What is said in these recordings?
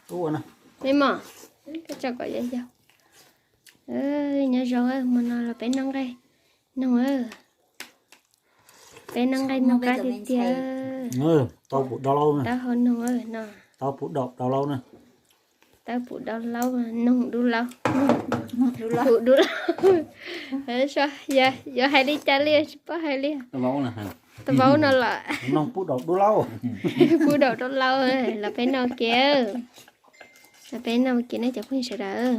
Me mom, koj tso kom yau yau. Nyob zoo, hmo no los peb noj nqaij noog. Peb noj nqaij noog qab tiag tiag. Taub hau noog no. Taub hau dau laub na. Taub hau dau laub, noog dub laub. Dub laub. Yuav hais li cas li tsis paub hais li. Tau vauv no los. Noog pub dau dub laub. Pub dau dub laub, los peb noj kiag. Los peb noj kiag nej cov phooj ywg sawv daws.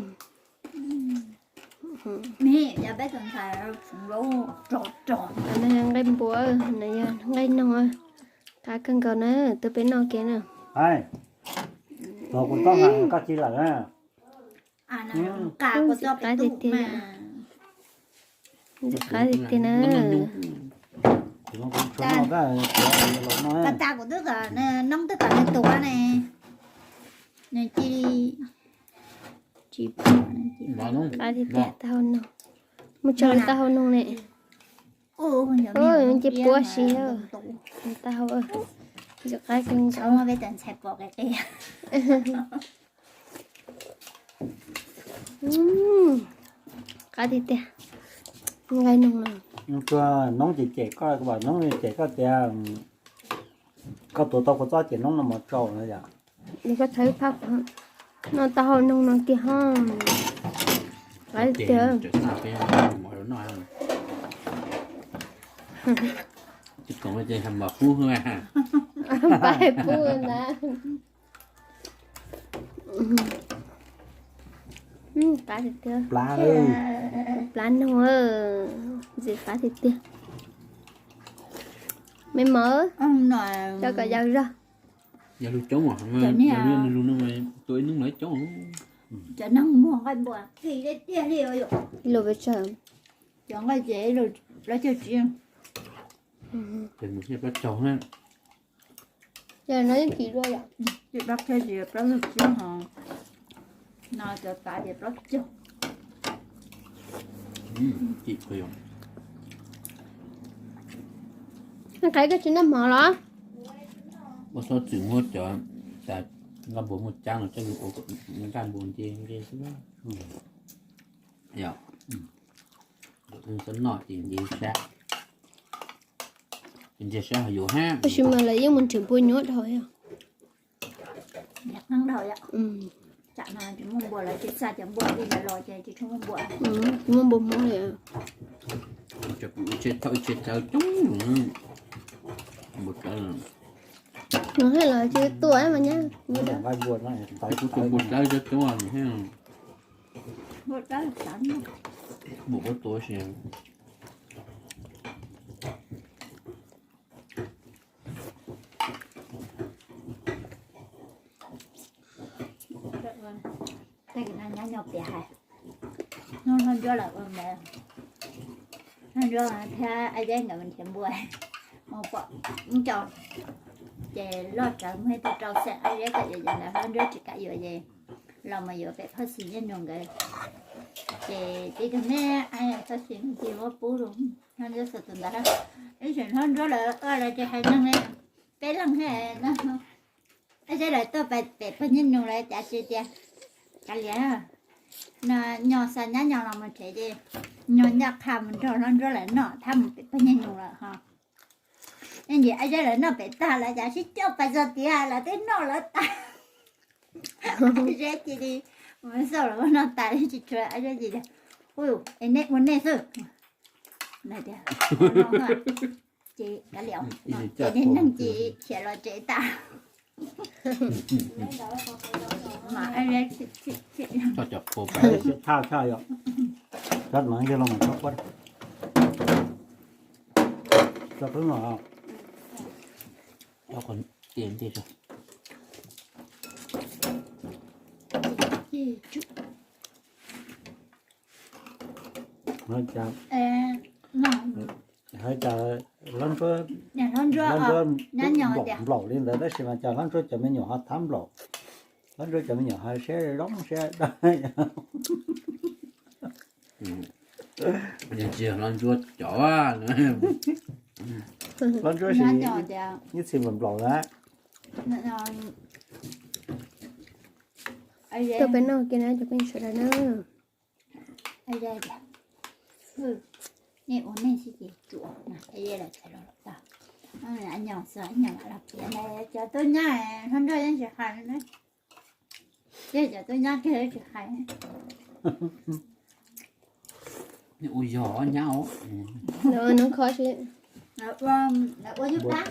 Nqaij npua, no yog nqaij noog, qab kawg nkaus na, tuaj peb noj kiag na. Qab tiag tiag. Ntxim qab tiag tiag na. Pas tas kuv twb kom noob twb kom nws tuav ne, nws cia li tsis pom. Qab tiag tiag, taub hau noog. Mus tso taub hau noog ne. Nce puab si, taub hau ntxim qab kawg nkaus. Qab tiag tiag. Nqaij noog no. Noob ces cem koj, noob cem koj tias koj tuav tau kua txob ces noob no mov tsau no yom. Koj thawb phab, no taub hau noog no kiag ho. Qab tiag. Pab pub na. Qab tiag tiag. Plab noog, ntxim qab tiag tiag. Me mom, cov kom yau zog. Yog lug coob, yog lug no tua ib hnub no coob. Cov noog muag nqaij npua kim tiag tiag li. Ib lub peb tsawg? Cov nqaij ces plaub caug tsib. Ces mus thiaj plaub caug na. Ces no yeej kim dua yom? Ces plaub caug ces plaub caug tsib ho. No cov tav ces plaub caug. Kim kawg. Nqaij koj tsis noj mov los? Ua txhob txwm muab cov tas nqaj npua muaj cab no coj mus ua nqaj npua nce nqe xwb. Yog txhob noj ces nce sab, ces nce sab ho yuav hab. Tab sis mas lawv yeej mus nrhiav npua nyuaj dhau yog. Tsam no tsis muaj npua lawv tsis xa cov npua li ntawd los ces tsis tshua muaj npua. Tsis muaj npua Hmoob li. Tsheb thaum tsheb tsawv coob, npua tsawv. Nws haj los tsis tua mas nyab. Kuv tus npua tsawv coob coob nws haj. Npua tsawv, npua tua si. Tej no nyab nyob piav hais, hnub hlob ntsuab lawm ua ntawd, hlob ntsuab thiab Ab Zeb nkawd mus nrhiav npua, mus pom ib co ces loj tsawv muaj ib tug rau xeem, Ab Zeb kom yuav cov ntawd hlob ntsuab tsis kam yuav ces los mus yuav pem Phoj Xis Nyiaj Nus nkawd. Ces tib tug me Phoj Xis Nyiaj Nus pub rau hlob ntsuab xuas tus ntawd, ib txwm hlob ntsuab lawv ua lawv tsis hais neeg li, peb leeg thiab no. Ab Zeb lawv tuaj pem Phoj Nyiaj Nus lawv cav tsis tias kav liam no, nyo xa nyab nyo los mus nrhiav ces nyo ncaj qha mus nrog hlob ntsuab lawv noj thab mus pem Phoj Nyiaj Nus lawm ho. Ib ntsis Ab Zeb lawv noj pem tag lawv cav sib coj pais txog tiav lawv twb noj lawv tas. Ab Zeb cia li mus xauj lawv ua noj tas li tsis tshua, Ab Zeb cia li tias, es nej ua nej xwb. Ces kav liam, ces niag neeg ces khiav los tsev tas. Mas Ab Zeb tshaj tshaj yom, cov no yog los mus txhob quaj, txhob qwb no. Hais tias hlob ntsuab, hlob ntsuab nplaum nplaum li ntawd tab sis mas cas hlob ntsuab cov me nyuam ho thab nplaum, hlob ntsuab cov me nyuam ho siab zoo siab dawb. Tsis yog hlob ntsuab cov, hlob ntsuab ib txhia nplaum nplaum lawm. Tuaj peb noj kiag na cov phooj ywg sawv daws na. Nej ua nej xwb ces tsuas na, anyom xwb anyom los piav na, cov tub nyab hlob nraug yeej tsis hais na. Ces cov tub nyab kiag tsis hais. Ua yog nyab os. Lawv ua noob khob si. Lawv ua nyuj dab.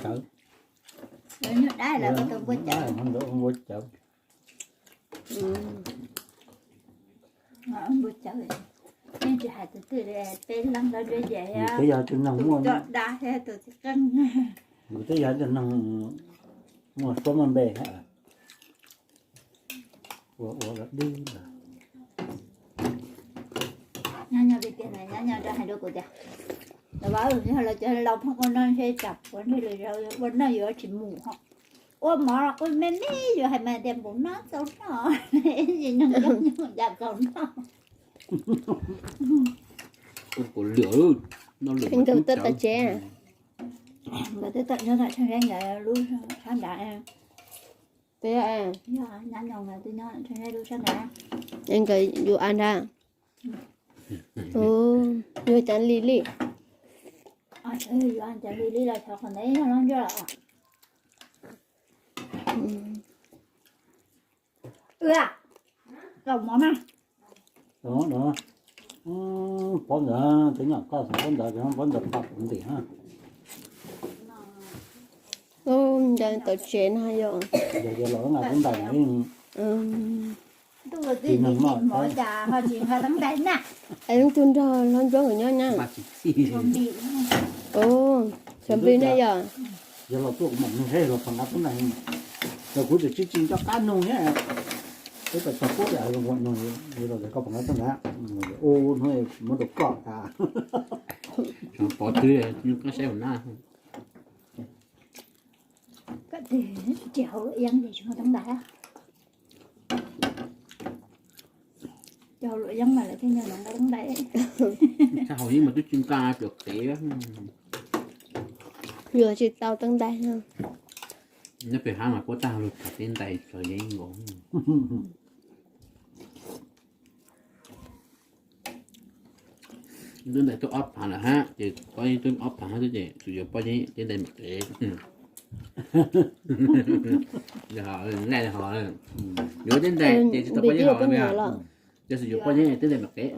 Lawv nyuj dab lawv ua tus npua cawv. Npua cawv. Yeej tsis hais tus twg li, peb leeg los ntshe yog tus coj dab thiab tus txiv qeej. Kuv twb yog tus neeg muaj suab muaj npe thiab. Ua ua los dib lawm. Nyob nyob li tiag na, nyob nyob rau hais rau kuv tias, los vaj yog los cov laus pheej ua no ntshe tsam puav ntshe lwm zaus ua no yuav tsis mus ho. Ua mov los kuj me me yuav hais mas tias npaum no txaus noj, tsis noj cov nyuj yam txaus noj. Nkawd twb tawm tsev. Nkawd twb tawm nyob tom Tsheej Zeb nkawd lub sab nrad. Peb nyob nyob nkawd twb nyob Tsheej Zeb lub sab nrad. Es nkawd yuav a nrad. Yuav cov li li. Yuav cov li li los xyov qhov ntawd yog loj ntsoj los. Ua, los mov na. Pob ntawd twb nyom koj xav pob ntawd, pob ntawd pom kuv ntim na. Ntawd tawm tsev no yog. Yog los nqa teeb ntais na. Tus twg nqa teeb ntais na. Es leej twg nrog hlob Ntsuab nkawd nyob na? Xyov npis ne yog. Yog los tuaj kuv mam nug seb los puas nqa teeb ntais. Los kuv tseem tsis tsis nco qab nug thiab. Peb tau txog puab yam zoo nug los koj puas nqa teeb ntais. Ua hnub muab rau koj tas. Pov twg nug koj saib hauv na. Koj tias hauv luam yeeb ces tsis muaj teeb ntais. Cov hauv luam yeeb mas lawv thiaj nyob nqa teeb ntais. Txog hauv yeeb mas twb tsis nqa pem kev. Yuav tsis tau teeb ntais. Nyob pem hav mas puab tag lug tham teeb ntais txog yeeb nkaus. Teeb ntais tuaj ob phav lawm hab, ces pob yeeb tuaj ob phav hab xwb ces tsuas yuav pob yeeb teeb ntais mam qev. Laj ho, yuav teeb ntais ces tsis tau pob yeeb haus, ces tsuas yuav pob yeeb teeb ntais mam qev.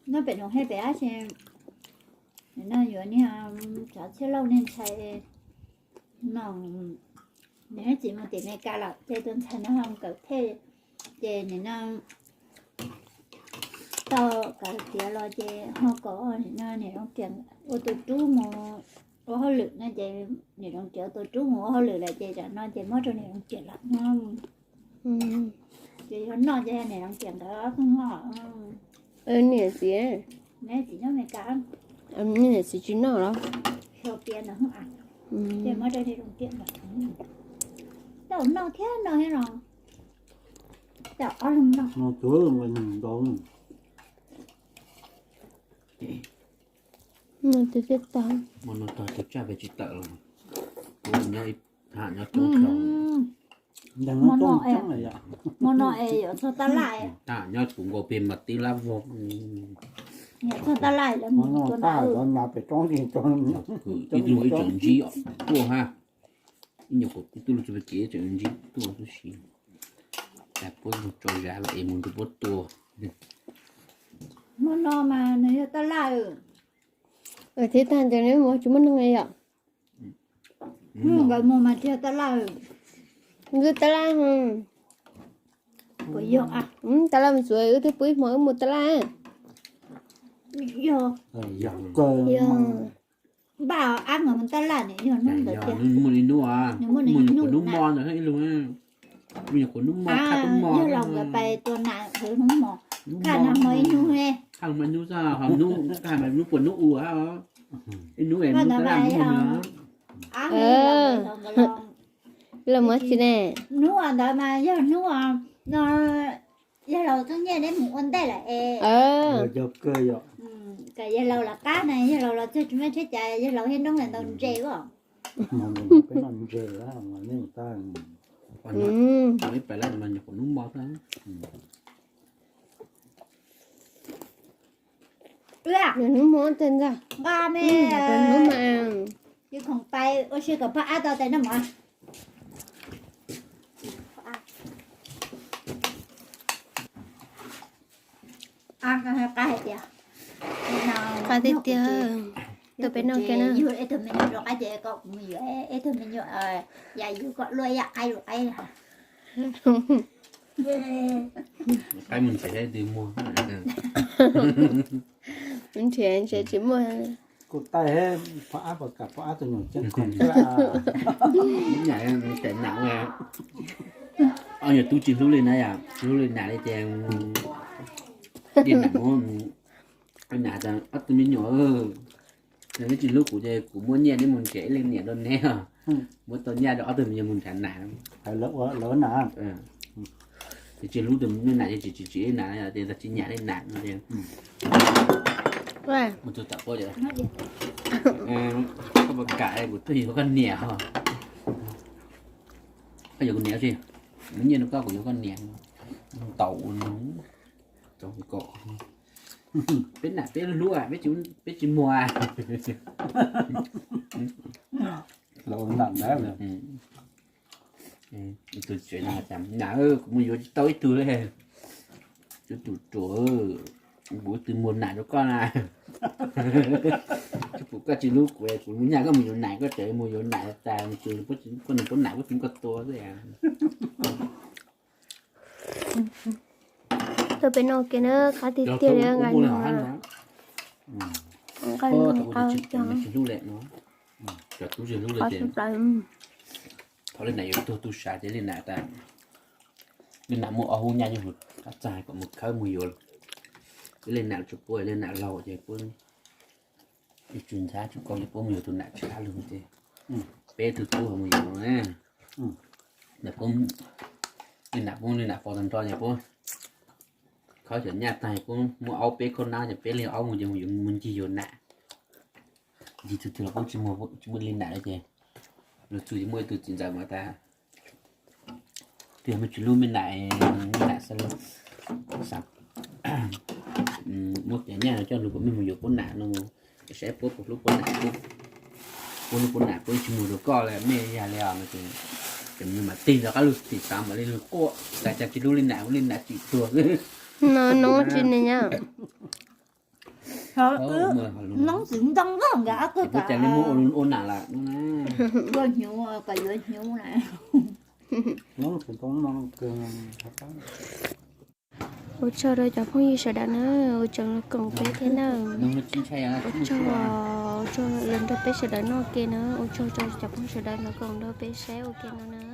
Nyob pem Noom Hej pem dab tsi, no yuav niag tsav Txhiaj Lauj niag ntxhais no, nws txiv mus tim Amelikas lawm ces tus ntxhais no ho kawm thej, ces nim no tau kawm tiav los ces ho kom nim no niam Zoov Riam ua tus rub mus ua hauj lwm no ces niam Zoov Riam ua tus rub mus ua hauj lwm lawm ces tam no ces muab rau niam Zoov Riam lawm no. Ces yog noj ces niam Zoov Riam ntawd ob tug noj. Niam txiv, niam txiv nyob Amelikas, niam txiv tsis noj los? Xyov piav ntawd, ces muab rau niam Zoov Riam ntawd. Tau noj thiab noj thiab los tau ob leeg noj. Hmo no tag tus tsaj peb tsis tawm los, kuv nyob, nyob coob kawg. Hmo no es yuav txog tab laj, nyob kuv nkaus pem mas tib lab vog. Yuav txog tab laj lawv mus tua nas. Ib tug ib tsoom ntsib tuaj hab, ib nyuag kuv tib tug lug tsis pab kev tseem ntsib tuaj tub si. Cas puab tso zam lawm es mus nrug puab tua. Hmo no mas nws yog tab laj. Thiab tag ntawd neb mus tsis muaj neeg yom? Nkawd mus mas tsis yog tab laj. Twb tab laj. Puas yog? Tab laj mus txuav wb twb pw ib hmo wb mus tab laj. Yog. Npaj ab nkawd mus tab laj ne, yog hnub ntawd tiag. Muaj li hnub, muaj nyuam qhuav hnub mo ntawd ib lug, muaj nyuam qhuav hnub mo, yog los nkawd pais tua nas hnub mo, kaj nag hmo ib hnub ne. Kaj hmo ib hnub, hnub puas hnub ua, ib hnub es mus tab laj hnub. Los muab tsi ne. Hnub ntawd mas yog hnub no, yawg laus txooj nyiaj neb mus ua ntej lawm es. Kom yawg laus los qab na, yawg laus los txog tsis muaj tsheb cas yawg laus thiab noob ntawd ntaus ntses os. Peb noj ntses lawm, nej mus tag. Ib pais lawm mas nyuam qhuav hnub mo xwb. Nws hnub mo tag ntag. Nqa me, hnub mas. Yus khoom pais ua si kom phaj ab tau tais noj mov. Qab tiag tiag. Tuaj peb noj kiag na. Yug ib tug me nyuam rov qab ces koj mus yuav ib tug me nyuam, yam yug koj luaj yam qaib rau qaib. Qaib mus nrhiav saib twg muag. Nrhiav nrhiav tsis muaj. Kuv tais he, phaj ab puas kam phaj ab tus nyuam tseem khoom xwb. Nyam tais nam, ob nyuag tub tsis hlub li na yom, tsis hlub li nam li ces, li nam muab, nam tas ob tug me nyuam, neb tsis hlub kuv ces kuv muab nyiaj neb mus nrhiav ib leej niam rau neb os. Muab tau nyiaj rau ob tug me nyuam mus nrhiav nam. Ces tsis hlub tus me nam ces tsis tsis tsis li nam, ces tsis nyiam li nam. Mus tus tam quaj, koj puas kam kuv tuaj yuav koj niam os? Koj yuav kuv niam tsi? Muab nyiaj rau koj kuv yuav koj niam. Ntaus ua nws, kom peb nam peb hlub, peb tsis muag. Tus tsev no, nam, kuv mus yuav tsis tau ib tug li. Tus tus ruam, kuv twb muag nam rau koj na. Kuv, koj tsis hlub kuv, kuv nyaj koj mus yuav nam, koj tseem mus yuav nam tas, koj nws puab nam puab tsis muab koj tua xwb. Tuaj peb noj kiag na, qab tiag tiag li nqaij no. Nqaij no qab cog. Cov tub tsis hlub li ces, thaum li nam yuav tuag tu sav ces li nam tas, li nam muaj ob hub nyaj nyob hauv qab txag kom mus khawb mus yuav. Ib li nam tsuas puab, li nam laug ces puab, ib tsum ntxhab tsum koj li puab mus yuav tus nam tshab lug ces, peb tug tub mus yuav na. Nam puab, li nam puab li nam faus tag nrho ces puab khawb cov nyaj tag puab muab aub peb khaub nab ces peb leeg aub mus ces mus yuav, mus ncig yuav nam. Ncig tug twg los puab tsis muaj, tsis muaj li nam li ces, lug txug ces muaj ib tug txiv ntxawm mas tas, twb yog mej tsis hlub me nam, me nam xav, muab cov nyaj no coj lug kom mej mus yuav puab nam no, saib puab puas hlub puab nam, puab hlub puab nam puab tsis muag rau koj li mej yog li os no ces, ces nws mam tig rov qab lug tim xav mam li lug quaj tas cas tsis hlub li nam, ua li nam tsim tuag xwb. No noob tsis ne nyab. Noob tsis ntoo nkawd ob tug puas cas li muab ua nam lawm no na. Ua hnyuv kom yuav hnyuv na. Ua tsaug rau cov phooj ywg sawv daws na, uas tseem los koom peb thiab na. Ua tsaug, ua tsaug los nrog peb sawv daws noj ke na, ua tsaug rau cov phooj sawv daws los koom nrog peb saib ua ke no na.